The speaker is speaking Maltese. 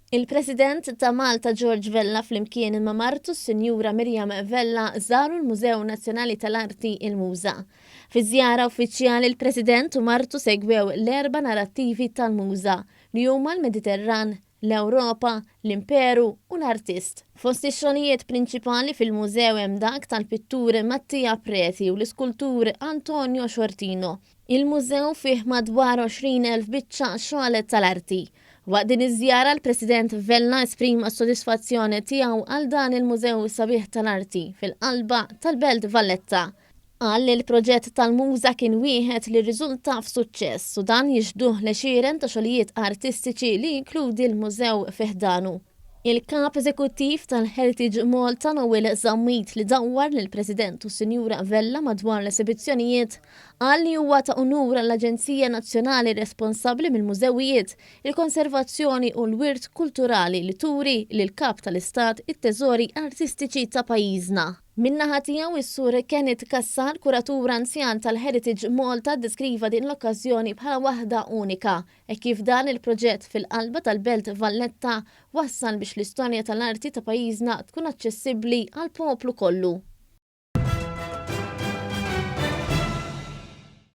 Il-President ta' Malta George Vella flimkien ma' martu s-Sinjura Miriam Vella żaru l-Mużew Nazzjonali tal-Arti il-MUŻA. Fi żjara uffiċjali l-President u martu segwew l-erba' narattivi tal-MUŻA li huma l-Mediterran, l-Ewropa, l-Imperu u l-Artist. Fost ix-xogħlijiet prinċipali fil-mużew hemm dak tal-pittur Mattia Preti u l-iskultur Antonio Sciortino. Il-mużew fih madwar 20,000 biċċa xogħol tal-arti. Waqt din iż-żjara l-President Vella esprima s-sodisfazzjon tiegħu għal dan il-mużew sabiħ tal-arti fil-qalba tal-Belt Valletta. Qal li l-proġett tal-MUŻA kien wieħed li rriżulta f'suċċess u dan jixhduh l-għexieren ta' xogħlijiet artistiċi li jinkludi l-mużew fi ħdanu. Il-Kap Eżekuttiv tal-Heritage Malta Noel Zammit li dawwar lill-President u s-Sinjura Vella madwar l-esebizzjonijiet qal li huwa ta' unur għall-Aġenzija Nazzjonali responsabbli mill-mużewijiet, il-konservazzjoni u l-wirt kulturali li turi lill-Kap tal-Istat it-teżori artistiċi ta' pajjiżna. Min-naħa tiegħu is-Sur Kenneth Cassar, kuratur anzjan tal-Heritage Malta ddeskriva din l-okkażjoni bħala waħda unika, hekk kif dan il-proġett fil-qalba tal-Belt Valletta wassal biex l-istorja tal-arti ta' pajjiżna tkun aċċessibbli għall-poplu kollu.